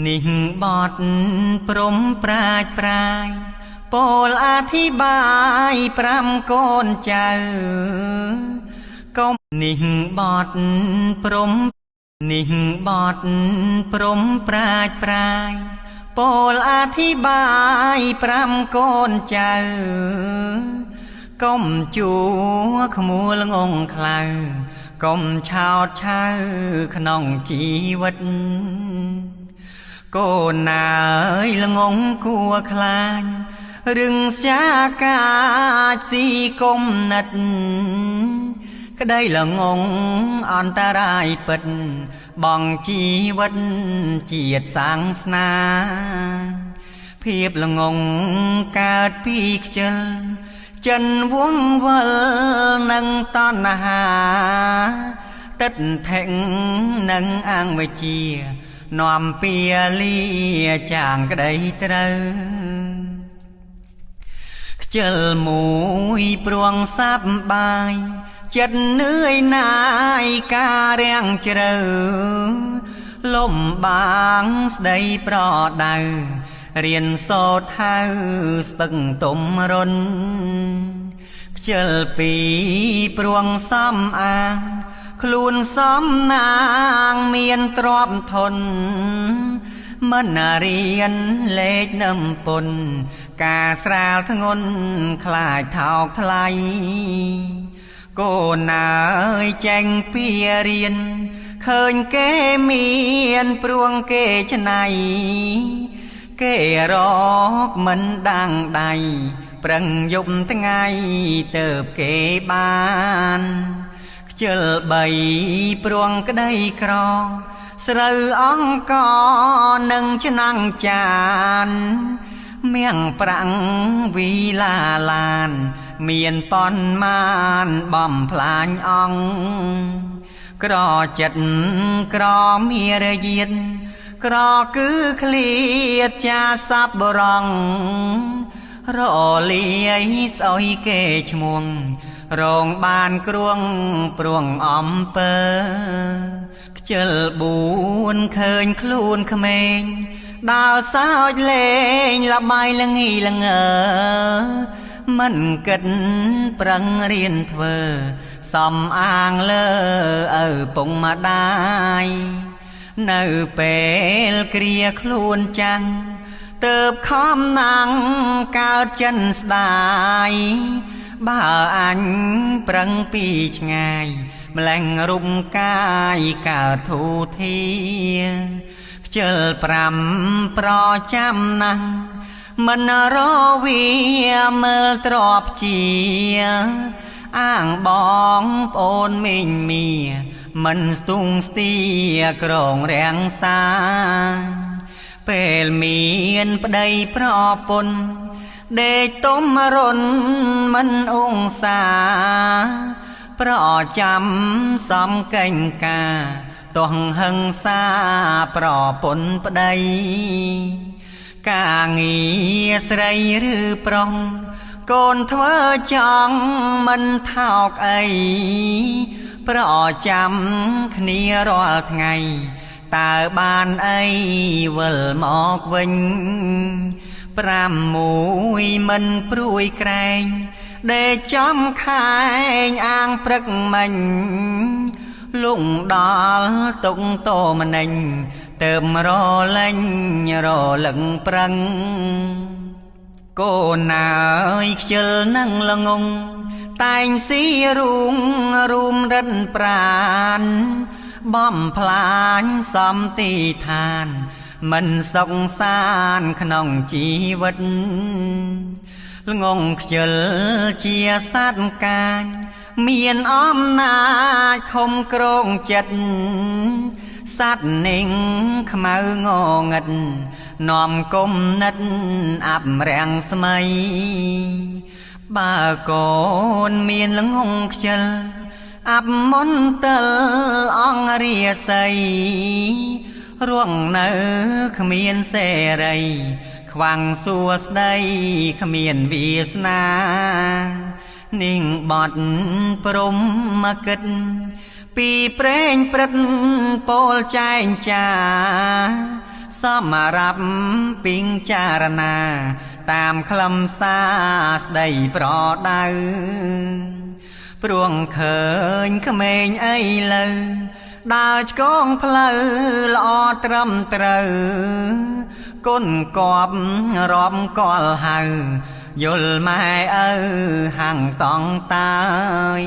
នេះបត់ព្រំប្រាជ្ញប្រាយពោលអធិប្បាយប្រាំកូនចៅកុំនេះបត់ព្រំនេះបត់ព្រំប្រាជ្ញប្រាយពោលអធិប្បាយប្រាំកូនចៅកុំជួក្មួលងងខ្លៅកុំឆោតឆៅក្នុងជីវិតកូនណាយល្ងងគួខ្លាចរឿងសាកាចស៊ីគុំនិតក្តីល្ងងអន្តរាយពិតបងជីវិតជាតិសាសនាភាពល្ងងកើតពីខ្ជិលចិនវងវិលនឹងតណ្ហាទឹកថេងនឹងអវិជ្ជានាំពីលាចាងក្តីត្រូវខ្ជិលមួយព្រួងសាប់បាយចិត្តនឿយណាយការរាំងជ្រៅលំបាងស្ដីប្រដៅរៀនសូត្រហៅស្ពឹកទុំរុនខ្ជិលពីព្រួងសំអាងខ្លួនសំណាងមានទ្រព្យធនមិនរៀនលេខនឹមពុនការស្រាលធ្ងន់ខ្លាចថោកថ្លៃកូនអើយចេញពីរៀនឃើញគេមានព្រួងគេឆ្នៃគេរកមិនដាំងដៃប្រឹងយប់ថ្ងៃទៅគេបានខ្ជិលបីព្រួងក្តីក្រស្រូវអង្គនឹងឆ្នាំងចានមៀងប្រាំងវីឡាឡានមានប៉ុនមានបំផ្លាញអង្គក្រចិត្តក្រមារយាទក្រគឺឃ្លាតចាសับរងរលាយស្អុយគេឈ្មោះរងបានគ្រួងព្រួងអំពើខ្ជិលបួនឃើញខ្លួនក្មេងដើរសើចលេងលបាយល្ងីល្ងើមិនគិតប្រឹងរៀនធ្វើសំអាងលើឪពុកម្ដាយនៅពេលគ្រាខ្លួនចាំងទៅខំណាំងកើតចិនស្ដាយបើអញប្រឹងពីឆ្ងាយម្លែងរូបកាយកើតធូធាខ្ជិលប្រាំប្រចាំណាស់មិនរវាមើលទ្របជាអាងបងប្អូនមីងមីមិនស្ទុងស្ទាក្រងរាំងសាពេលមានប្តីប្រពន្ធដេកទុំរុនមិនអងសាប្រចាំសំកេងកាទោះហឹងសាប្រពន្ធប្តីការងារស្រីឬប្រុសកូនធ្វើចង់មិនថោកអីប្រចាំគ្នារាល់ថ្ងៃតើបានអីវិលមកវិញប្រាំមួយមិនព្រួយក្រែងដេកចំខែងអាងព្រឹកមិញលងដល់ទុកតមនិញទៅរលែងរលឹងប្រឹងកូនអើយខ្ជិលនឹងល្ងងតែងស៊ីរូងរួមរិនប្រានបំផ្លាញសំទីឋានមិនសុខសានក្នុងជីវិតល្ងងខ្ជិលជាសត្វកាញមានអំណាចខំក្រងចិត្តសត្វនឹងខ្មៅងងឹតនាំគុំនិតអាប់រាំងស្មៃបើកូនមានល្ងងខ្ជិលអាប់មន្ទិលអង្គរាសីរួងនៅគ្មានសេរីខ្វាំងសួស្ដីគ្មានវាសនានាងបត់ព្រំមកគិតពីព្រេងព្រឹត្តពោលចែងចា សម្រាប់ពីងចារណា តាមខ្លឹមសារស្ដីប្រដៅ ព្រួងឃើញក្មេងអីលើដើរឆ្កងផ្លូវល្អត្រឹមត្រូវ គុណកបរាប់កលហៅយល់ម៉ែឪហាំងតង់តាយ